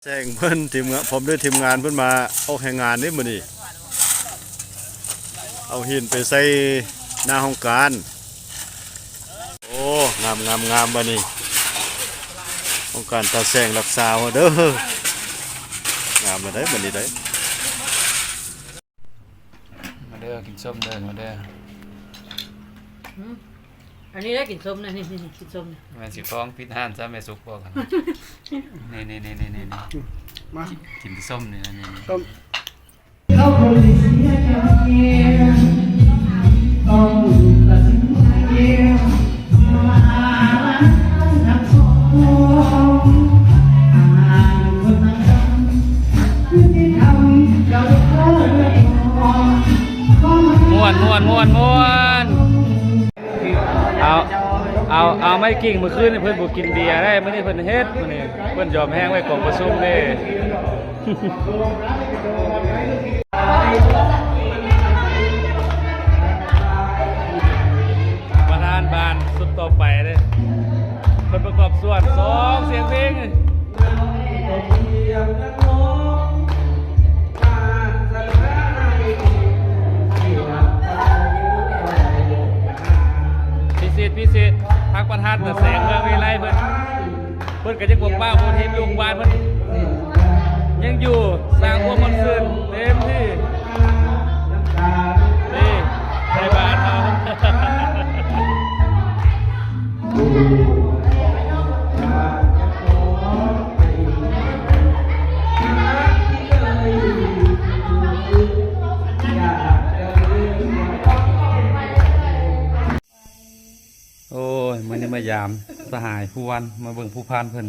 ແຊງເພິ່ນ ທີມງານ ພ້ອມດ້ວຍທີມງານເພິ່ນມາອອກແຮງງານເດ້ມື້ນີ້ ເອົາຫີນໄປໃສ່ໜ້າຫ້ອງການ. ໂອ້ ງາມໆໆ ບາດນີ້ ຫ້ອງການຕາແສງລັກຊາວເດີ ງາມແລ້ວເດ້ບາດນີ້ເດ້. ມາເດີ ກິນສົ້ມເດີ ມາເດີ. ອືມ ອັນນີ້ໄດ້ກິນສົ້ມນະ ນີ້ໆ ກິນສົ້ມນະ. ແມ່ນຊິຟ້ອງປິດຮ້ານຊະແມ່ສຸກບອກ. ນີ້ໆໆໆໆ ມາ ກິນ ກິນສົ້ມນີ້ນະ ນີ້ໆ ສົ້ມ. ມ່ວນໆໆໆ. ເອົາ ເອົາ ເອົາ ໄມ້ກິ່ງ ມື້ຄືນນີ້ເພິ່ນບໍ່ກິນເບຍໄດ໋ ມື້ນີ້ເພິ່ນເຮັດ ມື້ນີ້ເພິ່ນຍອມແຫ້ງໄວ້ກອງປະຊຸມເດ້. ປະທານບ້ານຊຸດຕໍ່ໄປເດ້ ເພິ່ນປະກອບສ່ວນສອງສຽງເພງ. ພິເສດ ພິເສດ ທາງປະທານຕາແສງເມືອງວິໄລເພິ່ນ ເພິ່ນກໍຍັງບໍ່ປະບໍ່ຖິ້ມລູກບ້ານເພິ່ນ ຍັງຢູ່ ສ້າງຄວາມມ່ວນຊື່ນເຕັມທີ່. ນີ້ ໄທບ້ານເຮົາ. ໂອ້ຍ ມື້ນີ້ມາຢາມສະຫາຍພູວັນ ມາເບິ່ງພູພັນເພິ່ນ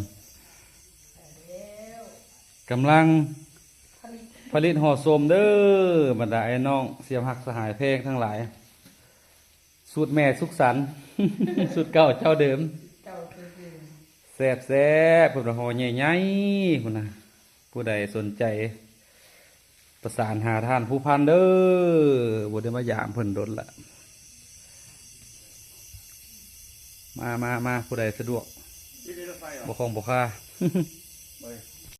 ກຳລັງຜະລິດຫໍ່ສົ້ມເດີ ບັນດາອ້າຍນ້ອງສຽມຮັກສະຫາຍແພງທັງຫຼາຍ. ສູດແມ່ສຸກສັນ ສູດເກົ່າເຈົ້າເດີມ ເຈົ້າເດີມ ແຊບໆ ພຸ້ນນະ ຫໍ່ໃຫຍ່ໆ ພຸ້ນນະ. ຜູ້ໃດສົນໃຈ ປະສານຫາທ່ານພູພັນເດີ ບໍ່ໄດ້ມາຢາມເພິ່ນດົນລະ. ມາ ມາ ມາ ຜູ້ໃດສະດວກ ບໍ່ຄອງບໍ່ຄາ.